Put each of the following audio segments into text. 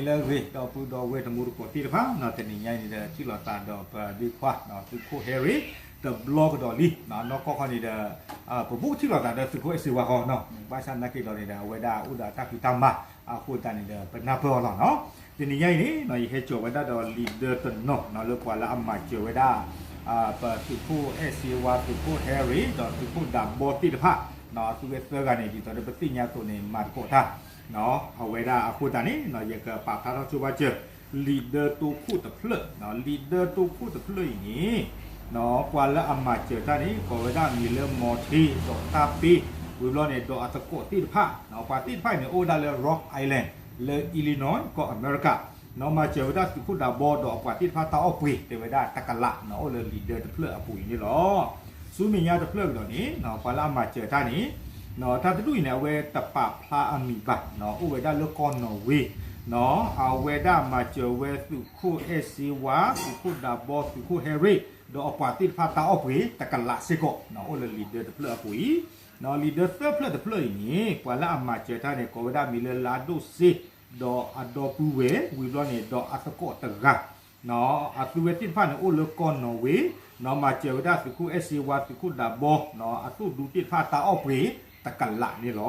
လၢအဂ့ၤ ဒီပုၢ်ဒီဝဲၢ်တံၤသကိးသ့ၣ်တဖၣ် တနံၤညါအံၤန့ၣ်ဒီး ထံၣ်လိာ်သးဒီးပဒ့ခွါ သုးခိၣ်ဟဲရ့ၣ် တဘျီကဒီးလံ နီၢ်ကီၢ်ခီန့ၣ်ဒီး ပဘူၣ်ထံၣ်လိာ်သးဒီးသုးခိၣ်အဲၣ်စ့ဝါဃီနီၤ ဘၣ်ဆၣ်သနာ်က့ဒီးန့ၣ်ဒီး အဝဲဒၣ်အိၣ်ဒီးအတၢ်ဖံးတၢ်မၤ အဃိသတးန့ၣ်ဒီး ပနၢ်ပၢၢ်အီၤလီၤနီၤ. တနံၤညါအံၤန့ၣ် ယဟဲစိာ်ဝဲဒၣ်ဒီး leader တနီၤနီၤ လၢပှၤလၢအမၤစၢၤဝဲဒၣ် ပသုးခိၣ်အဲၣ်စ့ဝါ သုးခိၣ်ဟဲရ့ၣ် ဒီးသုးခိၣ်ဒးဘီသ့ၣ်တဖၣ် အသုဝဲသၢဂၤန့ၣ် ဒ်သိးဒီးပသ့ၣ်ညါအသိးန့ၣ် မၤသကိးတၢ် အဝဲဒၣ်အဃိသတးန့ၣ် ယကပာ်ဖျါထီၣ်ဆိပာ်စၢၤ leader တိခိၣ်တဖျၢၣ် leader တိခိၣ်တဖျၢၣ်အံၤန့ၣ် ပှၤလၢအမၤစၢၤတၢ်န့ၣ် ကိးဝဲဒၣ်မံၤလၢ မီၤထ့ ဒီးတၢ်ပ့ ဝံၤဘျီန့ၣ် ဒီးအသကိးသ့ၣ်တဖၣ် ပှၤသ့ၣ်တဖၣ်အံၤန့ၣ် အိၣ်ဝဲဒၣ်လၢ Rhode Island လၢ Illinois ကီၢ်အမဲရကၤ နီၢ်မၤစၢၤဝဲဒၣ်သုးခိၣ်ဒးဘီဒီးအပှၤသ့ၣ်တဖၣ်တၢ်အီၣ်ပှ့ၤ တဲဝဲဒၣ်တကလး အိၣ်လၢ leader တဖျၢၣ်အပူၤအံၤန့ၣ်လီၤ. ဆူမဲာ်ညါတဖျၢၣ်ကဒီးန့ၣ် ပှၤလၢအမၤစၢၤတၢ်န့ၣ် တၢ်တဒူၣ်အံၤန့ၣ် အဝဲတပာ်ဖျါအမံၤဘၣ် အိၣ်ဝဲဒၣ်လၢကီၢ်နီၣ်ဝ့ အဝဲဒၣ်မၤစၢၤဝဲသုးခိၣ်အဲၣ်စ့ဝါ သုးခိၣ်ဒးဘီ သုးခိၣ်ဟဲရ့ၣ် ဒီးအပှၤသ့ၣ်တဖၣ်တၢ်အီၣ်ပှ့ၤတကလးစ့ၢ်ကီး အိၣ်လၢ leader တဖျၢၣ်အပူၤအံၤ leader သၢဖျၢၣ်တဖျၢၣ်အံၤန့ၣ် ပှၤလၢအမၤစၢၤတၢ်န့ၣ် ကိးဝဲဒၣ်မံၤလၢ လါဒိၣ်စ့ ဒီးအဒီပုၢ်ဝဲၢ် ဝံၤဘျီန့ၣ် ဒီးအသကိးတဂၤ အသုဝဲသ့ၣ်တဖၣ်န့ၣ် အိၣ်လၢကီၢ်နီၣ်ဝ့ နီၢ်မၤစၢၤဝဲဒၣ်သုးခိၣ်အဲၣ်စ့ဝါ သုးခိၣ်ဒးဘီ အသိၣ်ဒူသ့ၣ်တဖၣ်တၢ်အီၣ်ပှ့ၤတကလးန့ၣ်လီ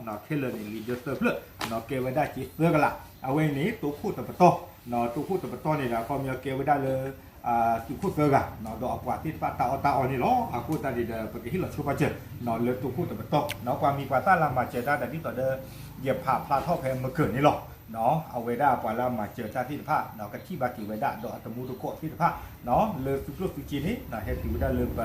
ၤ. ခဲလၢာ်န့ၣ် leader သၢဖျၢၣ် ကဲဝဲဒၣ်က့သၢကလး အဝဲန့ၣ် တိခိၣ်တပတီၢ် တိခိၣ်တပတီၢ်န့ၣ်ဒီး အခီပညီကဲဝဲဒၣ်လၢ သုးခိၣ်သၢဂၤ ဒီးအပှၤသ့ၣ်တဖၣ်တၢ်အီၣ်တၢ်အီန့ၣ်လီၤ. အဃိသတးန့ၣ်ဒီး ပကဟ့ၣ်လီၤဆိပာ်စၢၤ လၢတိခိၣ်တပတီၢ် ပှၤမံၤပှၤသၣ်လၢအမၤစၢၤတၢ်ဒီး ဒ်သိးဒီး ယဖးဖျါထီၣ်ဖဲမုၢ်ကၢၢ်န့ၣ်လီၤ. အဝဲဒၣ်ပှၤလၢအမၤစၢၤတၢ်သ့ၣ်တဖၣ် ကထံၣ်ဘၣ်က့ၤဝဲဒၣ်ဒီးအတံၤသကိးသ့ၣ်တဖၣ် လၢသုးကျိၣ်သုးစ့န့ၣ် ဟဲတုၤဝဲဒၣ်လၢပ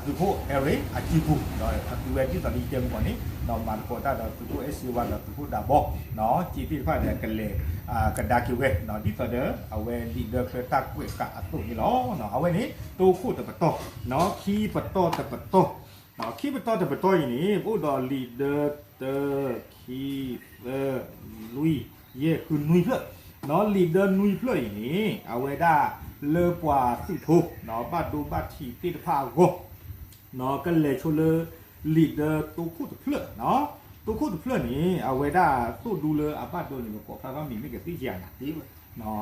သုးခိၣ်ဟဲရ့ၣ်အစုပူၤ ဒီးအသုဝဲဒ်သိးလၢယတဲမုၢ်ကီၢ်န့ၣ် မၤသကိးတၢ်ဒီးသုးခိၣ်အဲၣ်စ့ဝါဒီးသုးခိၣ်ဒးဘီ စ့သ့ၣ်တဖၣ်ဒီးကလဲၤ ကဒါက့ၤဝဲ ဒ်သိးဒီးအဝဲ leader ချၢတၢ်ကွဲးဃာ်အသိးန့ၣ်လီၤ. အဝဲန့ၣ် တိခိၣ်တပတီၢ် ခံပတီၢ်တပတီၢ် ခံပတီၢ်တပတီၢ်အံၤန့ၣ် ပအိၣ်ဒီး leader တၢ ခံ သၢ လွံၢ် ယဲၢ် ဃု နွံဖျၢၣ် leader နွံဖျၢၣ်အံၤန့ၣ် အဝဲဒၣ်လၢပှၤသုးဖိ ဘၣ်ဒိဘၣ်ထံးသ့ၣ်တဖၣ်အဂီၢ် ကလဲၤဆိလၢ leader တိခိၣ်တဖျၢၣ် တိခိၣ်တဖျၢၣ်န့ၣ် အဝဲဒၣ်သိၣ်ဒူလၢအဘၣ်ဒိန့ၣ် ပကိးဖျါထီၣ်မံၤမ့ၢ်ကသ့ဧါန့ၣ်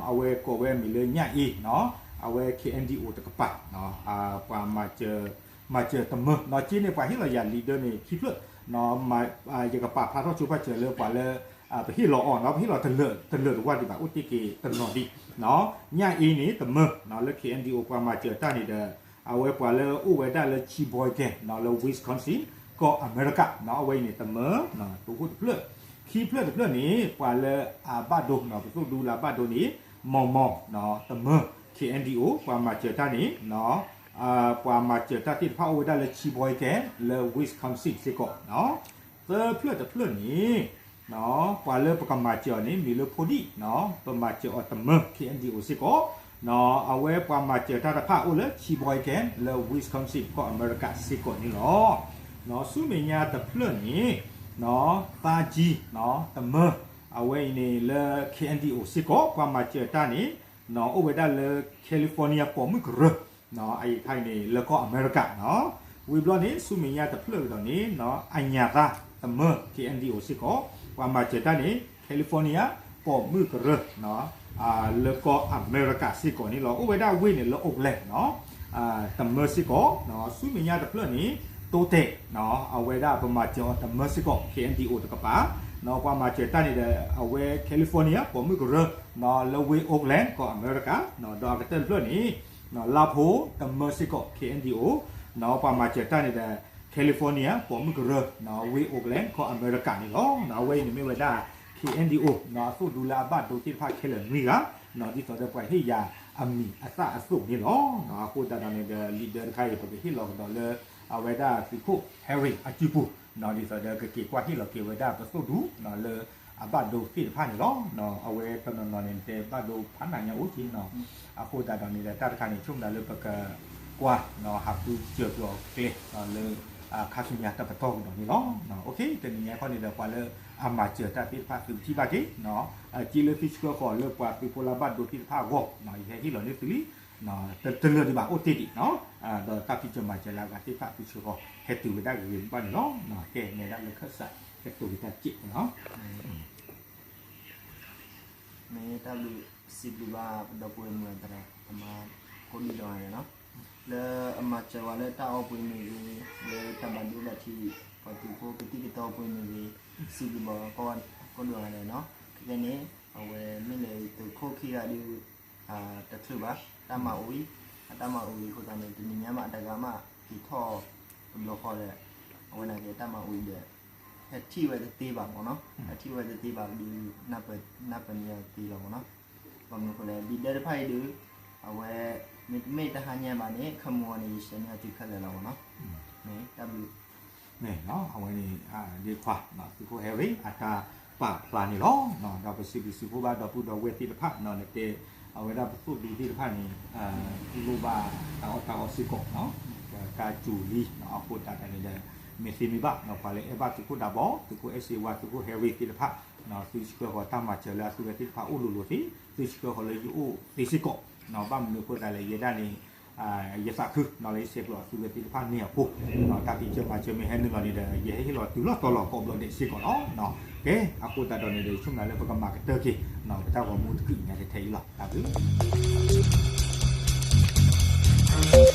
အဝဲကိးဝဲမံၤလၢညၣ်အ့ အဝဲ K N D O တကပၤ ပှၤမၤစၢၤ မၤစၢၤတမၢ စ့န့ၣ် ပှၤဟ့ၣ်လီၤယၤ leader န့ၣ်ခံဖျၢၣ် ယကပာ်ဖျါထီၣ်ဆိပာ်စၢၤလၢပှၤလၢ ပဟ့ၣ်လီၤအီၤ ပဟ့ၣ်လီၤတလၢာ်တဝၢ်ဒံးဘၣ် အိၣ်တ့ၢ်က့ၤတနီၤဒံး ညၣ်အ့န့ၣ်တမၢ လၢ K N D O ပှၤမၤစၢၤတၢ်န့ၣ်ဒီး အဝဲပှၤလၢအိၣ်ဝဲဒၣ်လၢ Sheboygan လၢ Wisconsin ကီၢ်အမဲရကၤ အဝဲအံၤန့ၣ်တမၢ တိခိၣ်တဖျၢၣ် ခံဖျၢၣ်တဖျၢၣ်န့ၣ် ပှၤလၢအဘၣ်ဒိ ပသိၣ်ဒူလၢအဘၣ်ဒိန့ၣ် မီၢ်မီၢ် တမၢ K N D O ပှၤမၤစၢၤတၢ်န့ၣ် ပှၤမၤစၢၤတၢ်သ့ၣ်တဖၣ်အိၣ်ဝဲဒၣ်လၢ Sheboygan လၢ Wisconsin စ့ၢ်ကီး သၢဖျၢၣ်တဖျၢၣ်န့ၣ် ပှၤလၢပကမၤစၢၤအီၤန့ၣ် မံၤလၢဖိဒံၣ် ပမၤစၢၤအီၤတမၢ K N D O စ့ၢ်ကီး အဝဲပှၤမၤစၢၤတၢ်တဖၣ်အိၣ်လၢ Sheboygan လၢ Wisconsin ကီၢ်အမဲရကၤစ့ၢ်ကီးန့ၣ်လီၤ. ဆူမဲာ်ညါတဖျၢၣ်န့ၣ် သါကံ တမၢ အဝဲအံၤန့ၣ်လၢ K N D O စ့ၢ်ကီး ပှၤမၤစၢၤတၢ်န့ၣ် အိၣ်ဝဲဒၣ်လၢ California ပိာ်မုၣ်ကရၢ အအံၤခါအံၤန့ၣ် လၢကီၢ်အမဲရကၤ ဝံၤဘျီန့ၣ် ဆူမဲာ်ညါတဖျၢၣ်ကဒီးန့ၣ် အညၣ်သါ တမၢ K N D O စ့ၢ်ကီး ပှၤမၤစၢၤတၢ်န့ၣ် California ပိာ်မုၣ်ကရၢ လၢကီၢ်အမဲရကၤစ့ၢ်ကီးန့ၣ်လီၤ. အိၣ်ဝဲဒၣ်ဝ့ၢ်န့ၣ်လၢ Oakland တမၢစ့ၢ်ကီး ဆူမဲာ်ညါတဖျၢၣ်န့ၣ် တိတဲာ် အဝဲဒၣ်ပမၤစၢၤအီၤတမၢစ့ၢ်ကီး K N D O တကပၤ ပှၤမၤစၢၤတၢ်န့ၣ်ဒီး အဝဲ California ပိာ်မုၣ်ကရၢ လၢဝ့ၢ် Oakland ကီၢ်အမဲရကၤ ဒီးအကတၢၢ်တဖျၢၣ်န့ၣ် လါဖိ တမၢစ့ၢ်ကီး K N D O ပှၤမၤစၢၤတၢ်န့ၣ်ဒီး California ပိာ်မုၣ်ကရၢ ဝ့ၢ် Oakland ကီၢ်အမဲရကၤန့ၣ်လီၤ. အဝဲအံၤန့ၣ်မ့ၢ်ဝဲဒၣ် K N D O အသိၣ်ဒူလၢအဘၣ်ဒိသ့ၣ်တဖၣ်ခဲလၢာ်နွံဂၤ ဒ်သိးဒီးပှၤဟ့ၣ်ယၤအမံၤအသၣ်အသိးန့ၣ်လီၤ. အဃိသတးဒီးန့ၣ်ဒီး leader တခါအံၤ ပကဟ့ၣ်လီၤကဒီးလၢ အဝဲဒၣ်သုးခိၣ် Harry အစုပူၤ ဒ်သိးဒီးကက့ၤကွၢ်ဟ့ၣ်လီၤက့ၤဝဲဒၣ်ပသိၣ်ဒူ လၢအဘၣ်ဒိသ့ၣ်တဖၣ်န့ၣ်လီၤ. အဝဲတနီၤနီၤန့ၣ် တဲဘၣ်ဒိဖးနးညါအိၣ်က့ၤနီၤ အဃိသတးဒီးန့ၣ်ဒီး တၢ်တခါန့ၣ် ဆိကမိၣ်ဒၣ်လၢပကကွၢ် ဟးဃုစၢၤကျိၤကျဲ လၢ ခါဆူညါတပတီၢ်ကဒီးန့ၣ်လီၤ. တနံၤညါခီန့ၣ်ဒီး ပှၤလၢအမၤစၢၤတၢ်သ့ၣ်တဖၣ် သုကထံၣ်ဘၣ်က့ၤ စ့လၢသုဆှၢဃီၤလၢပှၤသုးဖိလၢဘၣ်ဒိသ့ၣ်တဖၣ်အဂီၢ် ယဟဲဟ့ၣ်လီၤန့ၢ်သုလံ တလၢာ်ဒံးဘၣ်အိၣ်တ့ၢ်ဒံး ဒီးတၢ်ဖံးစၢၤမၤစၢၤလၢအဂၤသ့ၣ်တဖၣ်သုဆှၢဃီၤ ဟဲတုၤဝဲဒၣ်ဂ့ၤဂ့ၤဘၣ်ဘၣ်န့ၣ်လီၤ. ကဲမဲာ်ဒၣ်လၢခၢၣ်စး ကတိၤက့ၤတၢ်စ့ၢ်ကီးနီၤ မ့ၢ်တၢ်ဘျုးစံးဘျုးဘၣ်ပဒီပုၢ်ဝဲၢ်မုၢ်အသရၣ်သမါ ကိးဒံးဒီးဂၤဒဲးနီၤ, လၢအမၤစၢၤဝဲလၢတၢ်အီၣ်ပှ့ၤမ့ၢ်ဂ့ၤ, လၢတၢ်ဘၣ်ဒိဘၣ်ထံး ပှၤသုးဖိကသံၣ်ကသီပှ့ၤမ့ၢ်ဂ့ၤ, စံးဘျုးဘၣ်ကိးဒံးဒီးဂၤဒဲးနီၤ. ခဲကနံၣ်န့ၣ် အဝဲမ့ၢ်လၢသုးခိၣ်ခံဂၤဒုး တချုးဘၣ်, တၢ်မၤအိၣ်အံၤ, အတၢ်မၤအိၣ်အံၤအဃိသတးန့ၣ် တနံၤညါမးအတဂၤမးက့ၤထီၣ်တဘျီဃီဒီး အဝဲန့ၣ်က့ၤတၢ်မၤအိၣ်အံၤဒီး ဟဲထံၣ်ဝဲတသ့ဘၣ်မ့ၢ်နီၤ, ဟဲထံၣ်ဝဲတသ့ဘၣ်ဒုး နၢ်ပၢၢ်န့ၢ်အီၤတသ့လီၤမ့ၢ်နီၤ. ဘၣ်မနုၤအဃိလဲၣ် ဒ်ဒဲတဖၣ်အံၤဒုး အဝဲ မ့တမ့ၢ်တဟါညါဘၣ်န့ၣ် ခမီန့ၣ် ယဆဲးန့ၢ်အီၤတုၤခဲလၢာ်လီၤမ့ၢ်နီၤ. မ့ၢ်တၢ်ဘျုး မ့ၢ်နီၤ အဝဲန့ၣ် ဒ့ခွါ သုးခိၣ်ဟဲရ့ၣ် အတၢ်ပာ်ဖျါန့ၣ်လီၤ. ဒီးပစံးဘျုးစံးဖှိၣ်ဘၣ်ဒီပုၢ်ဒီဝဲၢ်သ့ၣ်တဖၣ်နီၤ နတဲ အဝဲဒၣ်ပသိၣ်ဒူသ့ၣ်တဖၣ်န့ၣ် လိၣ်ဘၣ်တၢ်အီၣ်တၢ်အီစ့ၢ်ကီး တၢ်စူၤလံ အဃိသတးန့ၣ်ဒီး မ့ၢ်သ့မ့ၢ်ဘၣ် ပှၤလၢအဲၣ်ဘၣ်သုးခိၣ်ဒးဘီ သုးခိၣ်အဲၣ်စ့ဝါ သုးခိၣ်ဟဲရ့ၣ်သ့ၣ်တဖၣ် သုဆှၢဃီၤတၢ်မၤစၢၤလၢအသုဝဲသ့ၣ်တဖၣ်အိၣ်လိၤလိၤသ့, သုဆှၢဃီၤလၢယအိၣ်သ့စ့ၢ်ကီး, ဘၣ်မနုၤအဃိသတးလဲၣ် ယဲဒၣ်န့ၣ် ယသးခုနီၤလၢယဆဲးကျိးအသုဝဲသ့ၣ်တဖၣ်န့ၣ်အဃိ, တၢ်ဖံးစၢၤမၤစၢၤမ့ၢ်ဟဲနုာ်လီၤန့ၣ်ဒီး ယဟဲဟ့ၣ်လီၤတုၤလီၤတီၤလီၤကိးဘျီဒဲးစ့ၢ်ကီးလီၤ. ကဲ အဃိသတးဒီးန့ၣ်ဒီး ယဆိကမိၣ်လၢပကမၤကတၢၢ်က့ၤ ပတၢ်ဂီၤမူတကုာ်ညါထဲအံၤလီၤ. တၢ်ဘျုး